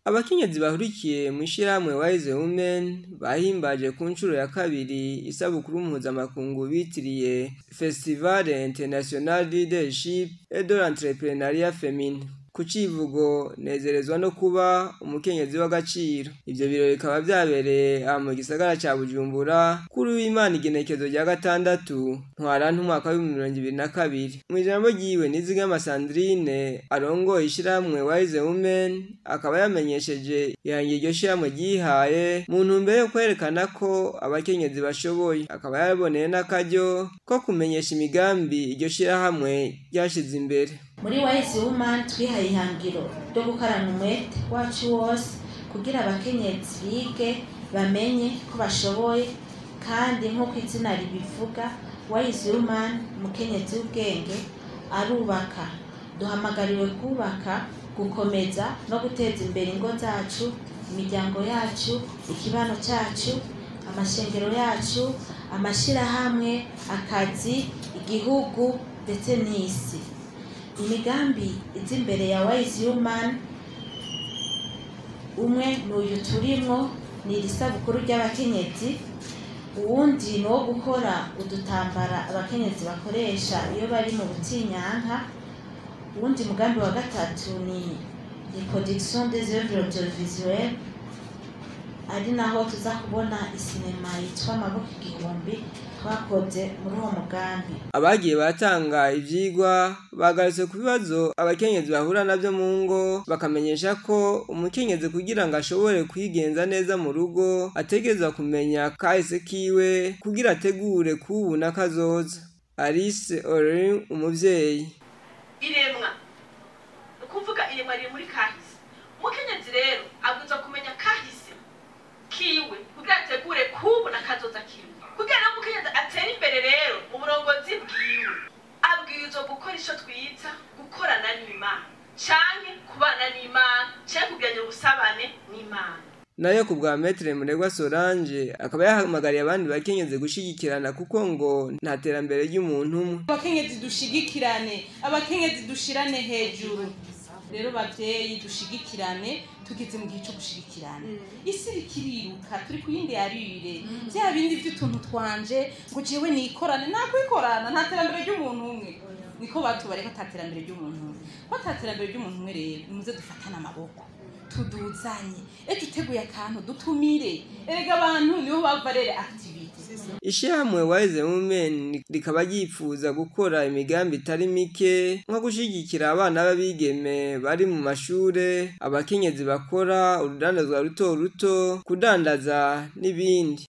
Abakenyezi bahurikiye mw'ishirahamwe Wise Women bahimbaje ku nshuro ya kabiri isabukuru mpuzamakungu bitiriye Festival International Leadership et de l'Entrepreneuriat Féminin, ku civugo "Nezerezwa no kuba umukenyezi w'agaciro". Ivyo birori bikaba vyabereye aha mu gisagara ca Bujumbura kuri w'Imana, igenekezo rya 6 Ntwarante, umwaka w'2022. Mw'ijambo ryiwe, Nizigama Sandrine arongoye ishirahamwe Wise Women akaba yamenyesheje ihangiro iryo shirahamwe ryihaye mu ntumbero yo kwerekana ko abakenyezi bashoboye. Akaba yaraboneye n'akaryo ko kumenyesha imigambi iryo shirahamwe ryashize imbere. Muri Wise Woman twihaye ihangiro ryo gukorana umwete wacu wose kugira abakenyezi bige, bamenye ko bashoboye. Kandi nk'uko izina ribivuga, Wise Woman, umukenyezi w'ubwenge arubaka. Duhamagariwe kubaka, gukomeza no guteza imbere ingo zacu, imiryango yacu, ikibano cyacu, amashengero yacu, amashirahamwe, akazi, igihugu ndetse n'isi. Imigambi iza imbere ya Wise Woman, umwe ni uyu turimwo, ni iri sabukuru ry'abakenyezi. Uwundi ni uwo gukora udutambara abakenyezi bakoresha iyo bari mu butinyanka. Uwundi mugambi wa gatatu ni reproduction des œuvres audiovisuelles, ari naho tuza kubona isinema yitwa Amaboko Igihumbi twakoze muri uwo mugambi. Abagiye batanga ivyigwa bagarutse ku bibazo abakenyezi bahura navyo mu ngo, bakamenyesha ko umukenyezi kugira ngo ashobore kwigenza neza mu rugo ategerezwa kumenya kahise kiwe kugira ategure kubu n'akazoza. Alice Orin, umuvyeyi. Iremwa, ni ukuvuga iremwa riri muri kahise. Umukenyezi rero abwirizwa kumenya kahise kiwe kugira ategure kubu n'akazoza kiwe. Kugira ngo umukenyezi atere imbere rero mu burongozi bwiwe, abwirizwa gukora ico twita gukorana n'Imana, canke kubana n'Imana, canke kugirana ubusabane n'Imana. Nayo ku bwa Maître Muregwa Solange, akaba yahamagariye abandi bakenyezi gushigikirana, kuko ngo nta terambere ry'umuntu umwe. Abakenyezi dushigikirane, abakenyezi dushirane hejuru. Rero bavyeyi, dushigikirane, tugeze mu gihe cyo gushigikirana. Isi iriko iriruka, turi ku yindi yarire. Vya bindi vy'utuntu twanje ngo jewe nikorane, nakwikorana, nta terambere ry'umuntu umwe. Niko batubareka, ata terambere ry'umuntu umwe. Ko ata terambere ry'umuntu umwe rero, nimuze dufatane amaboko, tuduzanye. Ejo uteguye akantu, dutumire. Erega abantu nibo bava rero activité. Ishirahamwe Wise Women rikaba ryifuza gukora imigambi itari mike, nko gushigikira abana b'abigeme bari mu mashure, abakenyezi bakora urudandazwa ruto ruto, kudandaza n'ibindi.